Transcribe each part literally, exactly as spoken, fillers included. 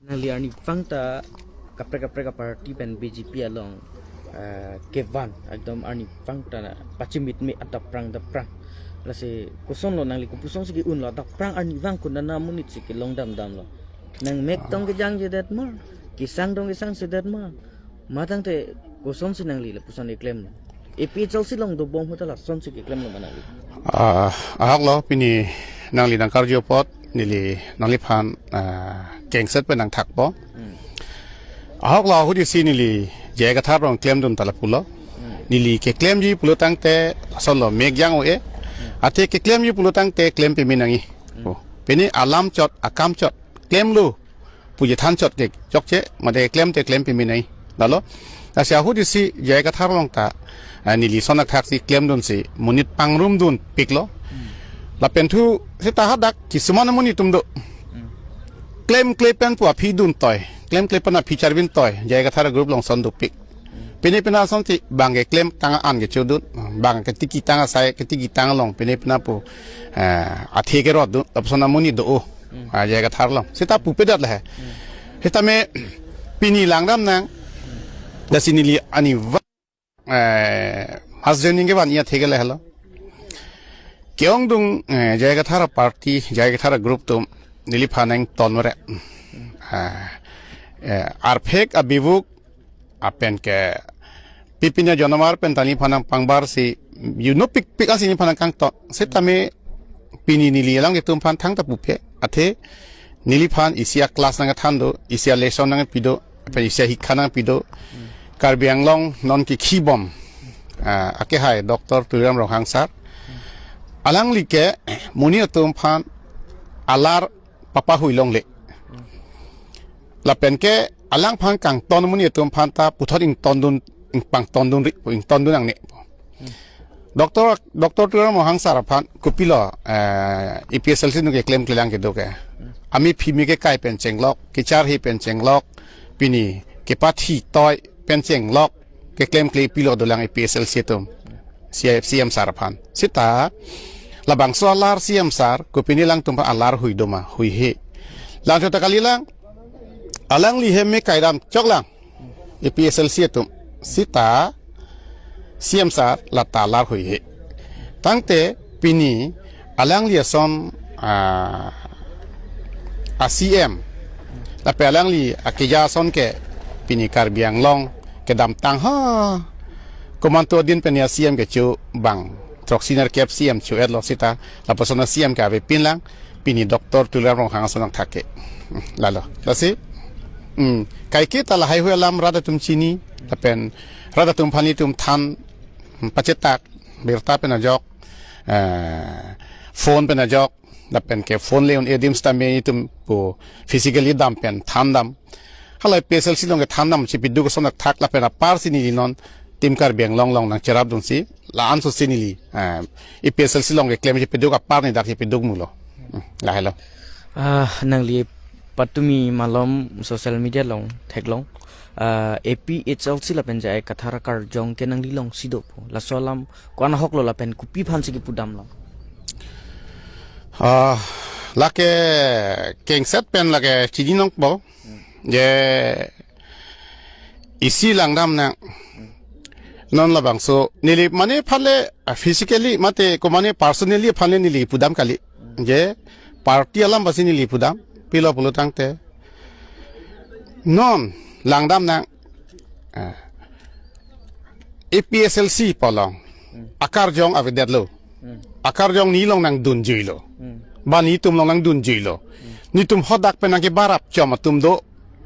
Nangli arnivang ta kaprek kaprek aparty pen B J P along, eh, kevan, ekdom arnivang ta pachimitme adap prang dap prang. Lasi kosonlo nangli kopuson si ke-unlo adap prang arnivang konat amonit si kelong damdamlo. Nang mek tong kejangjedet ma, kesang tong kesangsedet ma. Matangte kosonsi nangli lapuson keklemlo? A P H L C along dobom ahut ta lasonsi keklemlo ma nangli? Ah, ahoklo pini nangli nangkarju apot neli nangliphan, ah, kengset pen nangthakpo. Hmm. Ahoklo ahut isi neli J I Kathar along klemdun ta lapulo. Hmm. Neli keklemji pulo tangte lasonlo mek jang-o-e. Hmm. Athe keklemji pulo tangte klem peme nangji. Hmm. Oh. Pini alam chot, akam chot, klemlo puji than chot ke chokche, mate klemte klem peme nangji. Lalo. Lasi ahut isi J I Kathar along ta, ah, neli son athak si klemdunsi monit pangrumdunpiklo. Hmm. Lapen thu seta hadak kisuman amonit atum do. Hmm. Klemkle pen pu aphi duntoi. Klemkle pen aphi charvintoi. J I Kathar group along son dopik. Pine pina asonsi bang keklem tang an kechodun, bang ketiki tang asai, ketiki tang along pine pina pu, eh, athe kerot dun, lapuson amonit do-o. Hmm. Ah, J I Kathar along. Seta pupedet le he. Hmm. Seta me pini langdam nang, lasi neli arnivang, eh, mass joining kevan iya theke le helo. Ke-ongdung, eh, J I Kathar aparty, J I Kathar agroup atum neliphan nangtonre. Ah, eh, arphek abivuk apen ke pipinja jonamar pen ta neliphan nangpangbarsi, you know, pikpik asi neliphan nangkangton. Setame pini neli alanglitum aphan thangta pupe. Athe neliphan isi a-class nangthan do, isi a-lesson nangpi do, pen isi ahikha nangpi do. Karbi Anglong non kekhibom, ah, akehai Doctor Tuliram Ronghang sir. Alangli ke monit atum aphan alar papahui longle. Lapen ke alangphan kangton amonit atum aphan ta puthot ingtondun, ingpangtondunri, ingtondun nangne. Doctor, Doctor Tuliram Ronghang sir aphan kopilo, eh, A P H L C nung keklem klelang kedo ke. Amephi me kekai pen chenglok, kecharhe pen chenglok, pini kepathi toi pen chenglok, keklemkle pilo dolang A P H L C atum. C M sir aphan. Seta labangso alar C M sir, kopine alangtum aphan alar hui do ma, hui he. Lang chot ta kalilang, alangli hem me kaidam choklang A P H L C atum. Seta C M sir lata alar hui he. Tangte pini alangli ason, ah, a-C M, lapen alangli akeja ason ke pini Karbi Anglong kedamtang ha komantu adin pen a-C M kecho bang throksi nerkep C M cho-etlo seta lapuson a-C M ke avepinlang, pini Doctor Tuliram Ronghang ason nangthak ke. Lalo. Lasi, hmm, kaike ta lahaihui alam rat atum chini, lapen rat atum aphan itum than, hmm, pachetak, birta pen ajok, eh, phone pen ajok, lapen ke phone le un-e adim sitame itum pu physically dam pen thandam. Halai A P H L C along kethandam chepiduk ason athak lapen aparsi neli non Team Karbi Anglong along nangcherapdunsi la-an sosi neli, eh, A P H L C along keklem chepiduk apar ni dak chepiduk mulo. Hmm, lahelo. Ah, nangli patumi malom social media along theklong, ah, A P H L C lapen J I Kathar akarjong ke nangli alongsi dopo. Laso alam ko-an ahoklo lapen kopi aphansi kepudamlo? Ah, lake kengset pen lake chini nangpo. Je isi langdam nang. Non labangso neli mane aphan le, ah, physically mate ko mane personally aphan le neli pudam kali. Je party alam basi neli pudam. Pilo pulo tangte non langdam nang. Ah. A P H L C pu along akarjong avedetlo. Akarjong neli along nangdunjuilo. Ba nelitum along nangdunjuilo. Nelitum hadak pen nangkebarap chom atum do.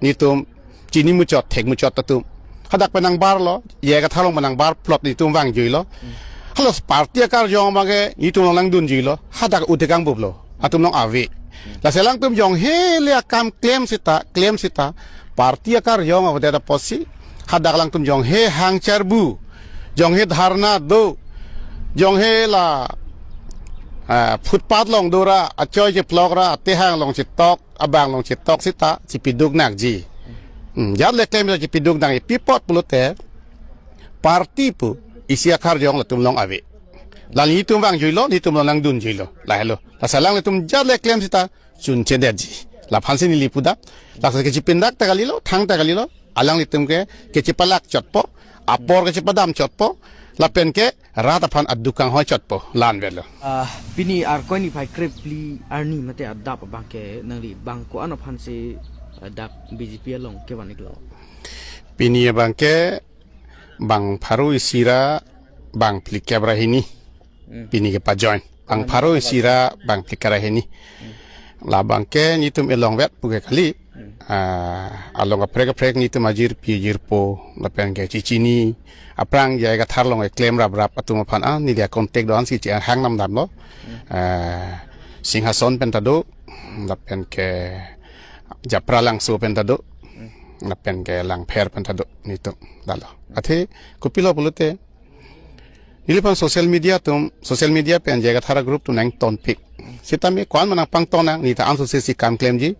Nelitum chini muchot, thek muchot atum. Hadak pen nangbarlo, J I Kathar along pen nangbar plot nelitum vangjuilo. Halo party akarjong abang ke nelitum along nangdunjuilo. Hadak utekang buplo. Atum along ave. Lasi alangtum jonghe le akam klem seta, klem seta, party akarjong avedet apotsi hadak alangtum jonghe hang charbu, jonghe dharna do, jonghe la, ah, footpath along dora, achoi chephlok ra, atehang along chetok, abang along chetok seta chepiduk nangji. Hmm, jat le klem seta chepiduk nangji pi apot pulote party pu isi akarjong latum along ave. La nelitum vangjuilo, nelitum along nangdunjuilo. Lahelo. Lasi alanglitum jat le klem seta chunchedetji. Laphansi neli pudak, laso kechipindak ta kalilo, thang ta kalilo, alanglitum ke kechipalak chotpo, apor kechipadam chotpo, lapen ke rat aphan aduk kanghoi chotpo, la-an avelo. Ah, pini Arkoi niphai krepli arni mate adap abang ke nangli bang ko-an aphansi, ah, dak B J P along kevan-iklo? Pini abang ke bang pharo isi ra bang phlikep ra hini. Hmm. Pini kepajoin. Bang pharo isi ra bang phlikep ra hini. Hmm. Labang ke nitum elongvet pu ke kali. Hmm. Ah, along kaprek kaprek nitum ajirpi ajirpo lapen ke chichini. Aphrang J I Kathar along keklem raprap atum aphan, ah, neli a-contact do-ansi chehang namdamlo. Hmm. Ah, Singhason pen ta do, lapen ke Japralangso pen ta do, hmm, lapen ke Langpher pen ta do, nitum dalo. Athe kopilo pulote, neliphan social media atum, social media pen J I Kathar a-group atum nangtonpik. Sitame ko-an ma nangpangton nang, neli ta ansose si kam klemji.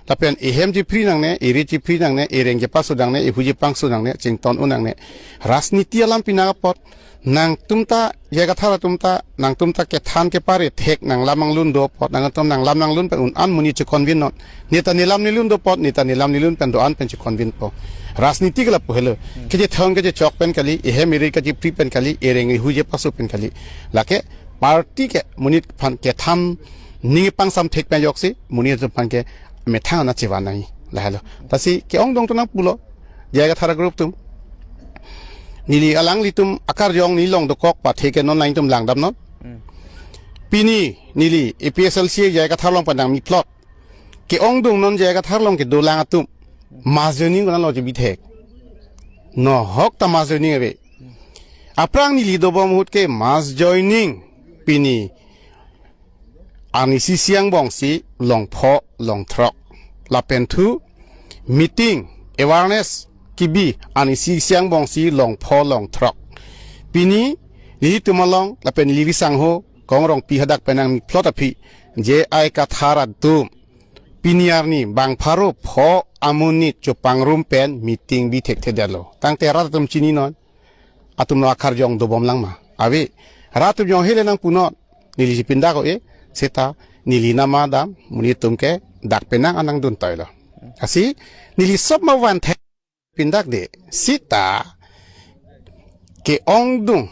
Lapen ehem chipri nangne, eri chipri nangne, ereng chepaso nangne, ehu chepangso nangne, chington un nangne. Rajniti alam pinaka apot, nangtum ta, J I Kathar atum ta, nangtum ta kethan kepare thek nanglam nanglun do apot, nangtum nanglam nanglun pen un-an monit che-convince non. Neta nelam nelun do apot, neta nelam nelun pen do-an pen che-convincepo. Rajniti ke lapu helo. Hmm. Kechethong kechechok pen kali, ehem eri kachipri pen kali, ereng ehu chepaso pen kali. Lake party ke monit aphan kethan ning pangsam thek pen ajoksi, monit atum aphan ke methang ana chevan nangji, lahelo. Lasi ke-ongdung atum nangpulo, J I Kathar a-group atum. Neli alanglitum akarjong neli long dokok pathe ke non lain atum langdam non. Hmm. Pini neli A P H L C J I Kathar along pen nangmi plot. Ke-ongdung non J I Kathar along kedolang atum mass joining konatlo chebithek? Nohok ta mass joining ave. Aphrang neli dobom ahut ke mass joining pini arnisi isi angbong si long pho long throk. Lapen thu meeting awareness kebi arnisi isi angbong si long pho long throk. Pini nelitum along lapen neli risangho Kong Rongpi hadak pen nangmi plot aphi J I Kathar atum pini arni bang pharo pho amonit chepangrum pen meeting bithekthedetlo. Tangte rat atum chini non. Atumlo akarjong dobom lang ma? Ave. Rat atum jong hele nangpu non. Neli chipindak o-e, seta neli nama dam, monit atum ke dak penang anang dun toilo. Lasi neli sop ma van thek pindak de, seta ke-ongdung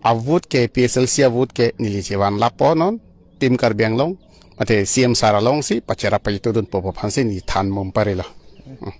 a-vote ke A P H L C a-vote ke neli chevan lapo non, Team Karbi Anglong, mate C M sir alongsi pacherap pajutdunpo pu aphansi neli than mum parelo. Hmm.